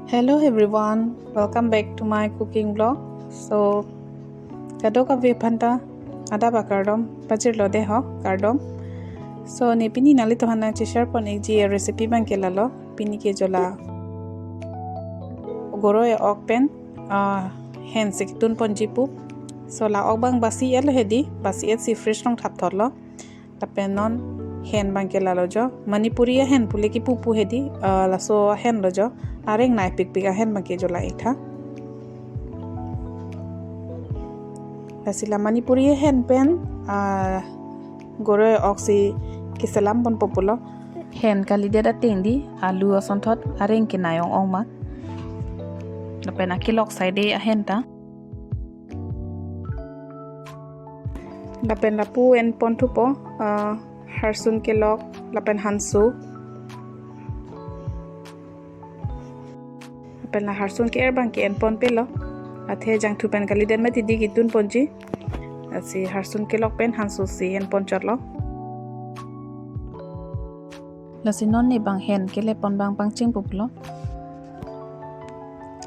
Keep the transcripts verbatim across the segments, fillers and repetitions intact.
Hello everyone, welcome back to my cooking vlog. So, kadokave aphanta adap akardom pajirlo dei ho, kardom. So, ne pini nanglitumphan nangcheshare pon-ikji recipe abangke lalo, pini ke jo la goroi ok pen, ah, hen si kitun ponji pu. So, la ok abang basi-et lo hedi, basi-et si fridge along thapthotlo. Lapen non hen abangke lalo jo, Manipuri ahen pule kipu pu hedi, ah, laso ahen lo jo, areng naipikpik ahen abangke jo la-ik tha. Lasi la Manipuri ahen pen, ah, goroi ok si keselam ponpo pulo. Hen kalidet ateng di, alu asonthot areng kenai ong-ong ma. Lapen akelok sai dei ahen ta. Lapen lapu en pon thupo, ah, harsun kelok, lapen hanso. Lapen la harsun ke-er abangke en ponpe lo. Athe jangthu pen kalidet mati di kitun ponji. Lasi harsun kelok pen hanso si en pon chotlo. Lasi non ne bang hen kelep pon abang pangchengpo pulo.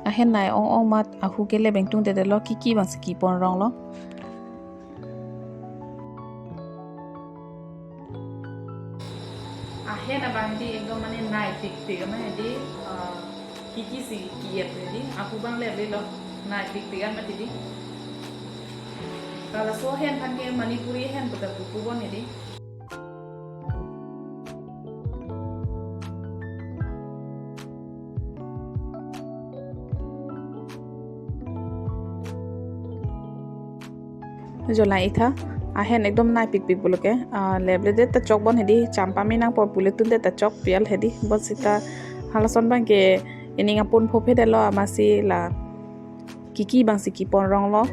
Ahen nai ong-ong mat ahu kelep ingtungdetlo, kiki abang si kipon ronglo. Ahen abang di ekdom mane naipikpik ama hedi, ah, kiki si ki-et hedi, ahu abang leplelo, naipikpik ama hedi. Lalo laso hen aphan ke Manipuri hen pu ta pu pupon hedi. Jo la-ik tha, ahen ekdom naipikpik pulo ke, ah, leple det ta chokbon hedi, cham pame nangpo pule tundet ta chok pial hedi, bonsita halason abangke ining apun phophe detlo amatsi la kiki abang si kipon ronglo.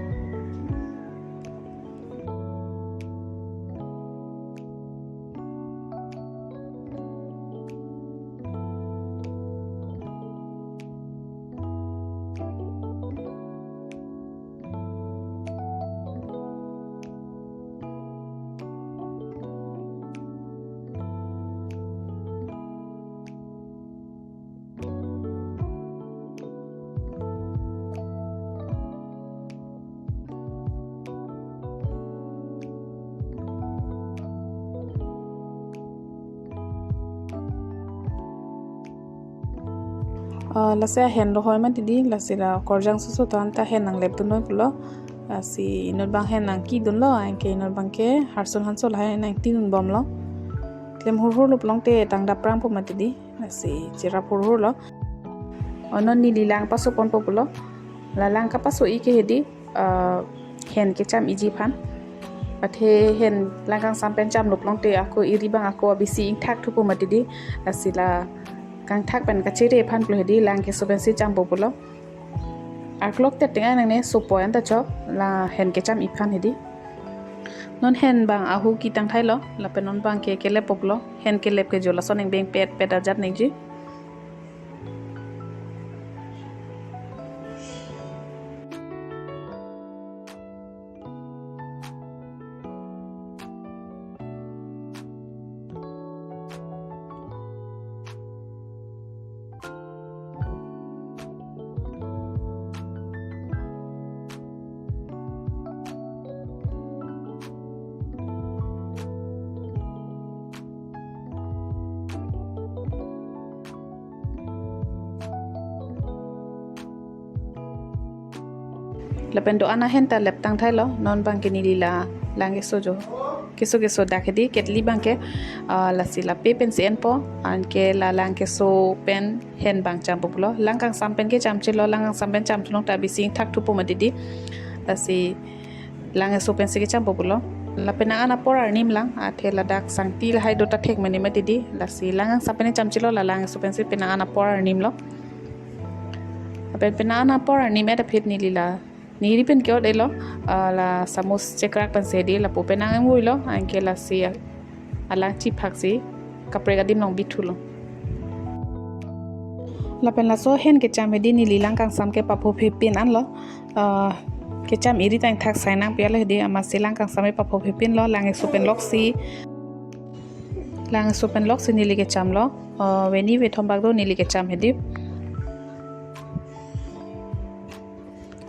Ah, lasi ahen rohoi mati di, lasi la korjang susu tan ta hen nanglep dunnoi pulo. Lasi inut abang hen nangkidunlo, anke inut abangke harsun hanso lahai nangtinun bomlo. Klem hurhur lo pulote tang daprangpo mati di. Lasi cherap hurhur lo. O non neli lang paso ponpo pulo. La lang kapaso-ik ke hedi, ah, hen kecham-ikji aphan. Athe hen lang kangsam pen chamlo pulote ako eri abang ako bisi ingthak thupo mati di. Lasi la kangthak pen kachere aphan pulo hedi lang keso pensi champo pulo. Arlok te tengai nangne sopo anta chok la hen kecham-ik aphan hedi. Non hen abang ahu ketang thailo, lapen non abangke keleppo pulo, hen kelep ke jo lason engbeng petpet ajat nangji. Lapen do-an ahen ta leptang thailo, non abangke neli la lang keso jo, keso keso dak hedi ketli abangke, ah, lasi lape pensi enpo, anke la lang keso pen hen abang champo pulo. Lang kangsam pen kechamchelo, lang kangsam pen chamthu nong ta bisi ingthak thupo mati di. Lasi lang keso pensi kechampo pulo. La penang an apor arni lang, athe ladak sangti lahai do ta thek mene mati di. Lasi lang kangsam pen chamchelo, la lang keso pensi penang an apor arni lo. Lapen penang an apor arni et aphi neli la, neli pen ke-ot-etlo, ah, la samus chekrak pensi hedi, lapu penang ingvuilo, anke lasi alang chiphaksi kaprek adim along bithulo. Lapen laso hen kecham hedi neli lang kangsam ke paphophe pin anlo, ah, kecham eri ta ingthak sai nangpial hedi amatsi lang kangsam ke paphophe pinlo, lang keso pen loksi, lang keso pen loksi neli kechamlo. Uh, veni vethom bak do neli kecham hedi.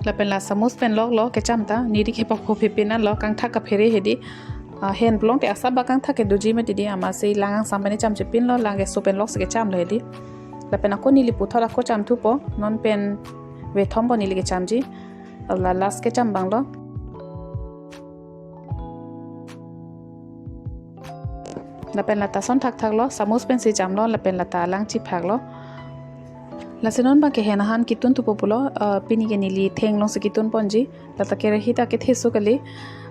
Lapen la samus pen loklo kecham ta, neli kepakpo pipin anlo, kangthak kaphere hedi. Uh, hen pulote asap bak kangthak kedoji mati di, amatsi lang angsam pen cham chepinlo, lang keso pen loksi kechamlo hedi. Lapen ako neli puthot ako cham thupo, non pen vethom po neli kechamji. La last kecham abanglo. Lapen lata son thakthaklo, samus pensi chamlo, lapen lata alang chiphaklo. Lasi non abangke hen ahan kitun thupo pulo, uh, pini ke neli theng alongsi kitun ponji, lata kerahi ta kethe so kali,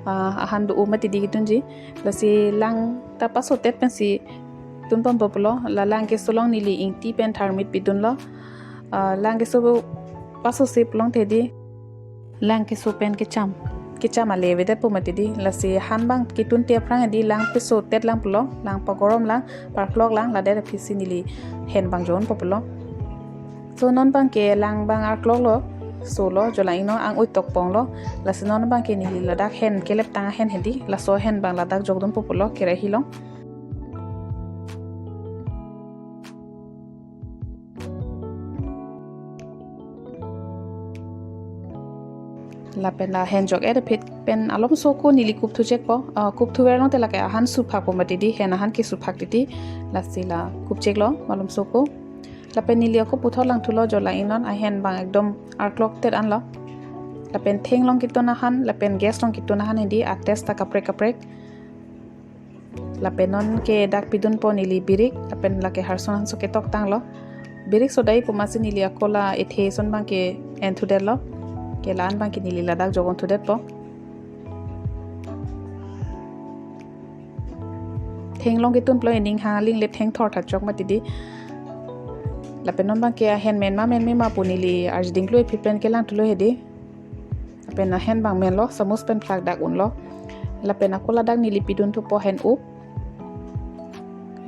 uh, ahan do-o mati di kitunji. Lasi lang ta pasotet pensi tun ponpo pulo, la lang keso along neli ingti pen tharmit pidunlo, uh, lang keso pasosi pulote di. Lang keso pen kecham. Kecham ale avedetpo mati di. Lasi han abang kitunte aphrang di lang pesotet lang pulo. Lang pagorom lang, parklok lang, ladet aphisi neli hen abang jonpo pulo. So non abangke lang abang arkloklo. Solo, jo lang ingno ang uitok ponglo. Lasi non abangke neli ladak hen keleptang ahen hedi. Laso hen abang ladak jokdunpo pulo, kerahi along. Lapen la hen jok-et aphi pen malomso ako neli kupthu chekpo. Ah, kupthu verlong te lake ahan suphakpo mati di, hen ahan kesuphak titi. Lasi la kupcheklo malomso ako. Lapen neli ako puthot langthulo, jo lang ingnon ahen abang ekdom arkloktet anlo. Lapen theng along kitun ahan, lapen gas along kitun ahan hedi, a-taste ta kaprek kaprek. Lapen non ke dak pidunpo neli birik, lapen lake harson hanso ketoktanglo. Birik sodai pu amatsi neli ako la ethe ason abangke enthudetlo. Ke la-an abangke neli ladak jokdunthudetpo. Theng along kitun pulo, ining hang aling le thengthor ta chok mati di. Lapen non abangke ahen men ma menme ma pu neli arjiding klui aphi pen kelangthulo hedi. Lapen ahen abang menlo, samus pen phlak dak unlo. Lapen ako ladak neli pidunthupo hen up.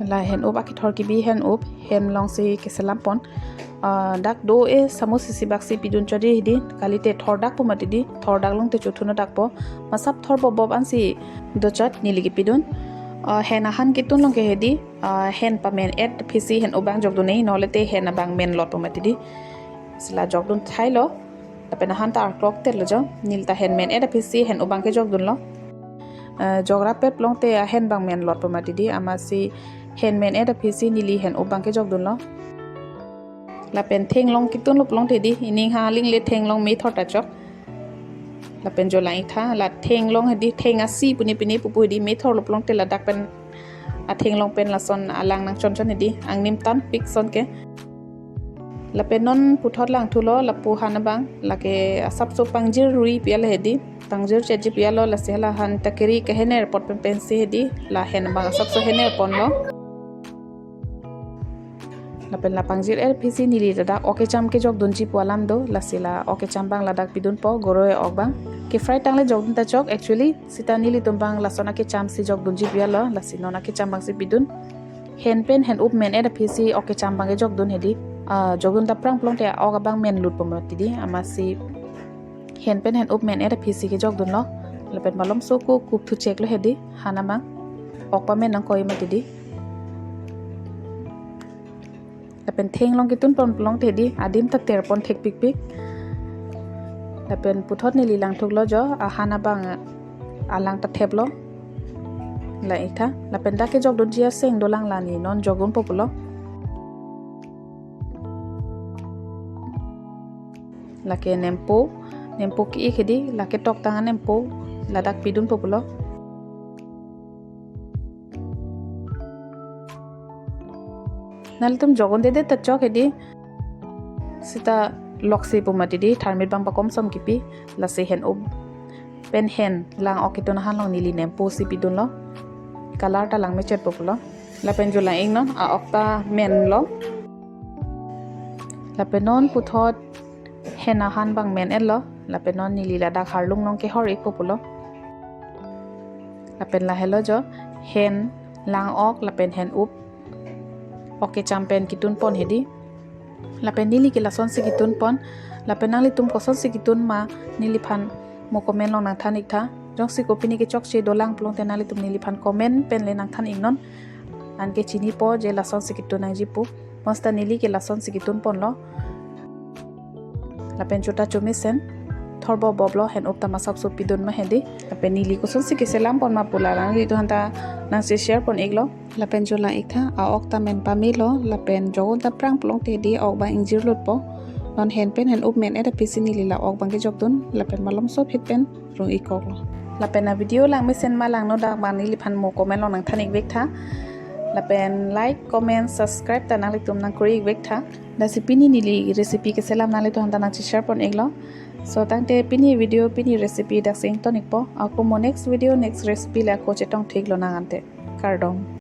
La hen up akethor kibi hen up, hem alongsi keselam pon. Ah, dak do-e samus isi baksi pidun chodi hedi, kalite thordakpo mati di, thordak along te chothuno dakpo. Masap thor bobob ansi dochot neli kepidun. Ah, hen ahan kitun along ke hedi, ah, hen pamen-et aphisi hen up abang jokdun-e, nolete hen abang menlotpo mati di. Lasi la jokdun thailo. Lapen ahan ta arkloktetlo jo. Neli ta hen men-et aphisi hen up abang kejokdunlo. Eh, jok rapet pulote ahen abang menlotpo mati di, amatsi hen men-et aphisi neli hen up abang kejokdunlo. Lapen theng along kitunlo pulote di, ining hang aling le theng along methor ta chok. Lapen jo lang-iktha, la theng along hedi, theng asi pune pine pupu hedi, methorlo pulote ladak pen atheng along pen lason alang nangchonchon hedi, angnim tanpik ason ke. Lapen non puthot langthulo, lapu han abang, lake asapso pangjir rui pi-etlo hedi, pangjir chetji pi-etlo, lasi hala han ta keri kehener apot pen pensi hedi, la hen abang asapso hener ponlo. Lapen la pangjir-et aphisi neli ladak ok kecham kejokdunji pu alam do, lasi la ok kecham abang ladak pidunpo, goroi ok abang. Ke-fry tang le jokdun ta chok, actually, sita nelitum abang lason akechamsi jokdunji pi-etlo, lasi non akecham abangsi pidun. Hen pen hen up men-et aphisi ok kecham abang kejokdun hedi. Ah, jokdun ta aphrang pulote ok abang menlutpo mati di, amatsi hen pen hen up men-et aphisi kejokdunlo. Lapen malomso ako kupthu cheklo hedi, han abang. Ok pamen nangkoi mati di. Lapen theng along kitun pon pulote di, adim ta ter pon thekpikpik. Lapen puthot neli langthuklo jo, ahan abang alang ta theplo. La-iktha, lapen dak kejokdunji aseng dolang, la neli non jokdunpo pulo. Lake nempo, nempo ke-ik hedi, lake toktang anempo, ladak pidunpo pulo. Nanglitum jokdundedet ta chok hedi, sita loksi pu mati di, tharmit abang pakom som kipi, lasi hen up pen hen lang ok kitun ahan along neli nemposi pidunlo. Color ta langmechetpo pulo. Lapen jo lang-iknon, a-ok ta menlo. Lapen non puthot hen ahan abang men-etlo. Lapen non neli ladak harlung along kehor-ikpo pulo. Lapen lahelo jo, hen, lang ok, lapen hen up, ok kecham pen kitun pon hedi. Lapen neli ke lasonsi kitun pon. Lapen nanglitum kosonsi kitun ma, neliphan mo comment along nangthan-iktha. Jongsi kopine kechokche dolang pulote nanglitum neliphan comment pen le nangthan-iknon. Anke chinipo je lasonsi ketun nangji pu. Bonta neli ke lasonsi ketun ponlo. Lapen chota chomesen thorbo boblo, hen up ta masap so pidun ma hedi. Lapen neli kosonsi keselam pon ma pu la nanglitumphan ta nangsi share pon iklo. Lapen cholang iktha, a-ok ta men pamelo, lapen jogon ta prang plong te di ok bang ingjir lutpo. Non hen pen hen up men-et aphi si neli la ok bang kejokdun, lapen malom so phit pen rung ikkoklo. Lapen a video langmesen ma langnodak bang neliphan mo comment along nangthan ikvek tha. Lapen like, comment, subscribe ta nanglitum nangkuri ikvek tha. Lasi pini neli recipe keselam nanglitumphan ta nangsi share pon iklo. So tangte pini video, pini recipe daksi ington ikpo. Ako mo next video, next recipe le ako chetong thik lonang ante. Kardom.